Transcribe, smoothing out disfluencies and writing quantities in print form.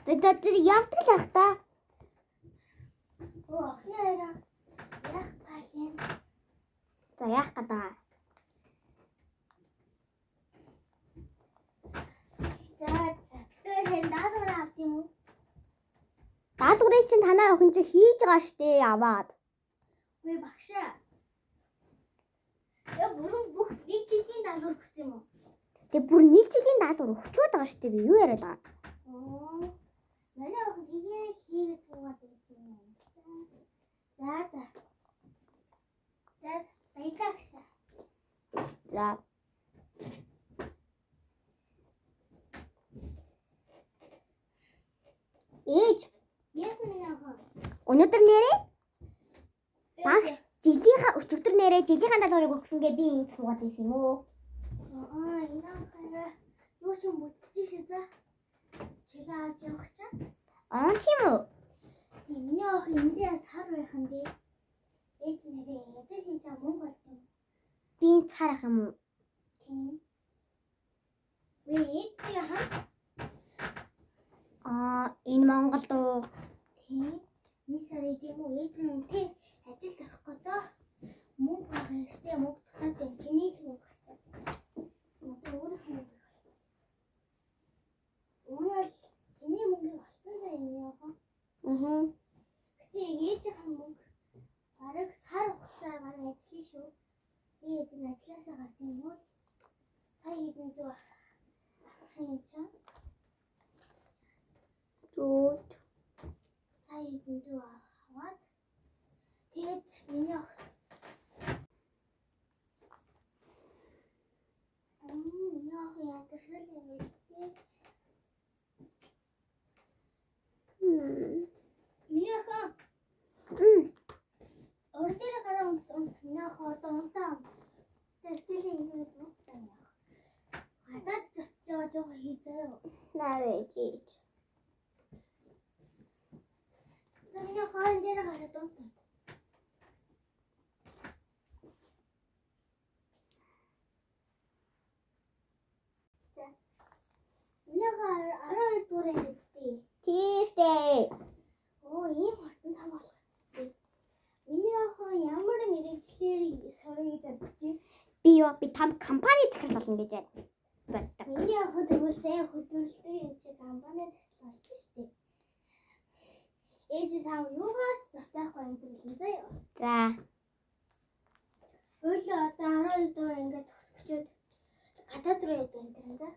Тэр явдаг л ах та. Өө охины хоёроо яах гал юм? За яах гэдэг. За за. Тэр хэн даалгавар авд юм уу? Даалгаврыг чинь танай охин чинь хийж байгаа штэ аваад. Үгүй багшаа. Я бүрэн бүх нэг жилийн даалгавар өгсөн юм уу? Тэгээ бүр нэг жилийн даалгавар өгчөөд байгаа штэ би юу яриад байгаа. Оо. Манай охин тэгээ хийгээд суугаад байсан юм. За за. За баярлалаа багшаа. За. Ээж Яг миний охин. өнөөдөр нэрээ багш жилийнхаа өчигдөр нэрээ жилийнхаа даалгаврыг өгсөнгээ би энд суугаад байсан юм уу? Аа энэ охин юу ч юм бүтчихээ шээ за. Чилээ авч явах чинь. Аа тийм үү? Тийм миний охин эндээ сар байх юм дээ. Ээж нэрээ ажил хийж байгаа мөнгө болт юм. Би энд харах юм уу? Тийм. Вэ ээжтэйгээ хамт Аа энэ Монголд уу? тийм. Нэг сар идэм үү ээж нь тийм ажилд орох гэдэг мөнгө байх юм штэ мөнгө татаад байна. Чиний л мөнгө гарчаа. Одоо өөрийнх нь мөнгө. Өөрөөр чиний мөнгийг олсон заа юм яах вэ? Аа. Гэтэ ээжийнх нь мөнгө бараг сар хугацаа бараг ажиллана шүү. Ээж нь ажилласаа гарт юм уу? Сая хэдэн зүү авчих юм чинь. Зүг. Сая хэдэн зүү аваад тэгээд миний охин миний охин ядарсан юм байна. Миний охин урд дээр гараа унт унт миний охин одоо унтаа. Тэр хичээлийн ингээд дууссан юм. Гадаад зочиж байгаа жоохон хий заяа. Навэж ээж. За миний охин дээр гараад унт. За. Миний охин 12 дугаар ангид дээ. Тийштэй. Оо ийм хурдан том болгочихсон. Миний охин ямар мэргэжлээр сурах гэж бодож байна? Би юу би там компани захирал болно гэж боддог. Миний охин тэгвэл сайн хөдөлгөлтэй юм чи компани захирал болчих шүү дээ. Ээж сам юугаар ч зуцаахгүй амьдрал заяа. За. Хойлоо одоо 12 дугаар ингээд төгсгчөөд гадаад руу явж байгаа юм за.